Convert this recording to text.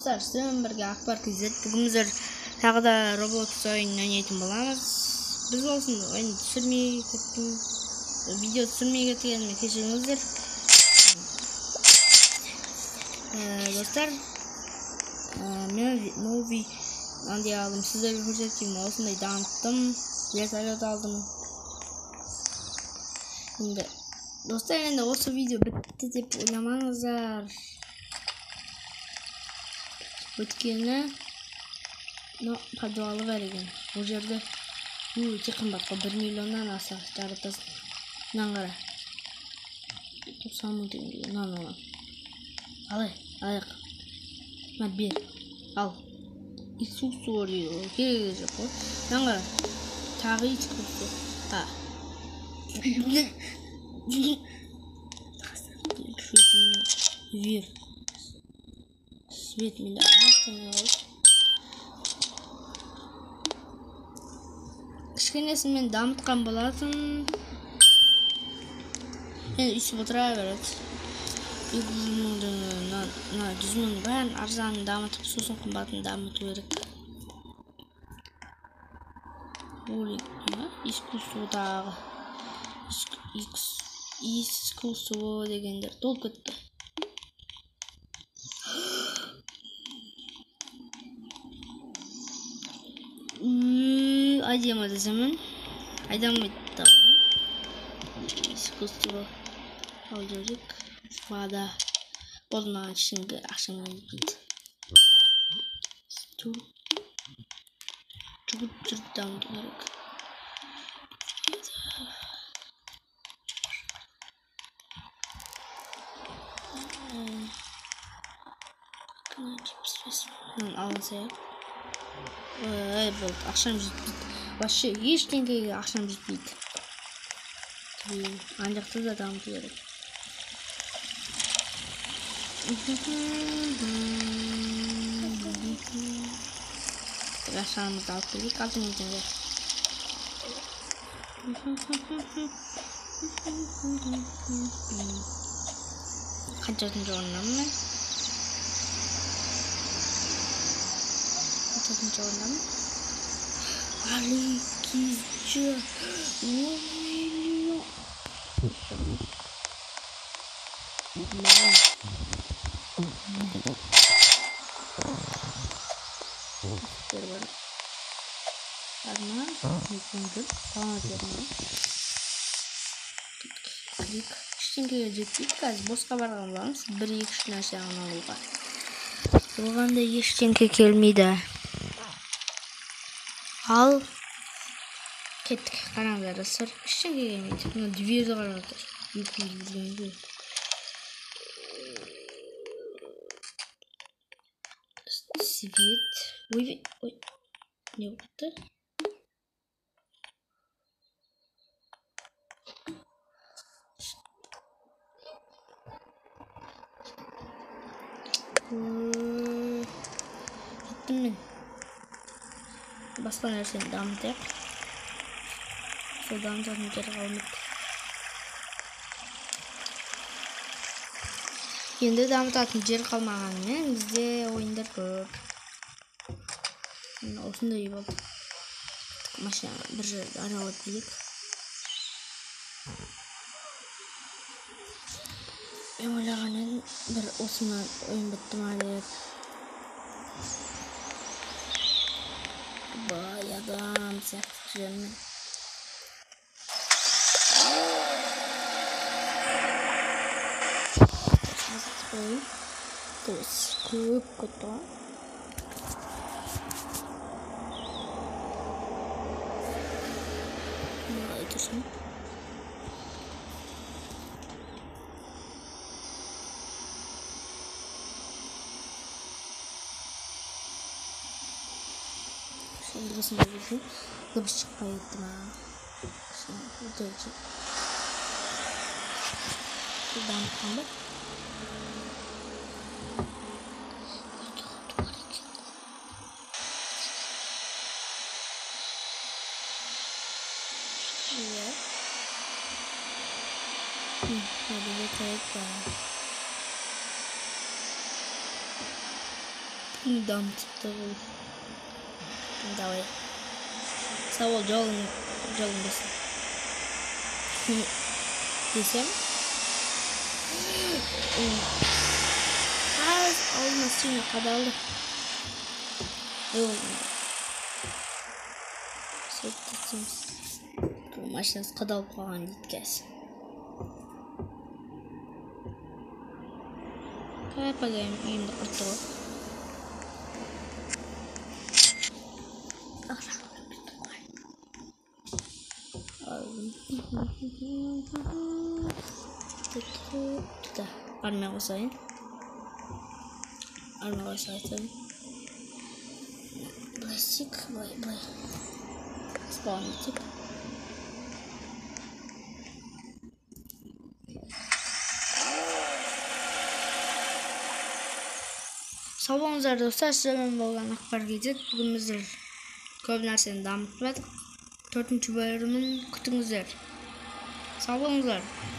Достар, сіздермен бірге Акбар KZ. Бүгін біздер тағы да Roblox ойынын ойнайтын боламыз. Біз болсын ойын түсірмей кеттім. Видео түсірмей кеткеніме кешіріңіздер. Достар, мен новый андай алдым. Сіздерге көрсетейін. Осындай дамыттым. Вертолет алдым. Енді достар, енді осы видео бітті деп ойламаңыздар. Өйткені подвалы бар екен. Бұл жерде өте қымбат қой, 1 миллионнан аса жаратасың. Мынаны қара. 90 мың теңге. Мынаны аламын. Алай, алайық. Мына бер. Ал. Искусство дейді ғой. Керегі жоқ қой. Мынаны қара. Тағы искусство. А. Вер. Свет менде астана болды. Кішкенесін мен дамытқан болатын. Енді өйстіп отыра береді. 200 мыңды, мына 100 мыңды бәрін арзанын дамытып, сосын қымбатын дамыту керек. Искусство тағы. Искусство дегендер толып кетті. Айдама десемін. Айдамайды да. Искусство алып жіберейік. Вода. Болды, маған ештеңе ақшам жетпейді. Жүгіріп жүріп дамыту керек. Алсайық. Ой, болды, ақшам жетпейді. Вообще ештеңеге ақшам жетпейді. Ана жақта да дамыту керек. Ақшамызды алып келейік, 6 мың теңге. Қаншасыншы орындамын мен? Қаншасыншы орындамын? Аликизчі 10 миллион. Бар ма? Клик. Ештеңеге жетпейді қазір. Босқа барған боламыз. 1-2-3 нәрсе ғана алуға. Оған да ештеңе келмейді. Ал кеттік. Қараңыздар, достар, ештеңе келмейді. Мына дверді қараңыздар. 200 теңге. Свет. Ой, ой. Не болды? Кеттім мен. Басқа нәрсені дамытайық. Сол дамытатын жер қалмайды. Енді дамытатын жер қалмағанымен бізде ойындар көп. Осындай үй болды. Машина бір жерді аралап келейік. Мен ойлаған едім, бір осымен ойын бітті ма деп. Бай адам сияқты жүремін. Көп кетті ғой. Былай тұрсын. Осындай кезде дыбыс шықпай кетті маған. Дамытқан ба? Иә. Дамытыпты бұл. Давай. Сау бол, жолың болсын. Десем. Аз алдына сүйме қадалды. Сөйтіп машинасы қадалып қалған дейді қазір. Қай үйімді құртты ғой. Армия қосайын. Армия қосайын. Былай істейік, былай, былай. Спаун етейік. Сау болыңыздар, достар, сіздермен болған Ақпар KZ. Бүгін біздер көп нәрсені дамытып жатық. 4-ші бөлімін күтіңіздер. Сау болыңыздар.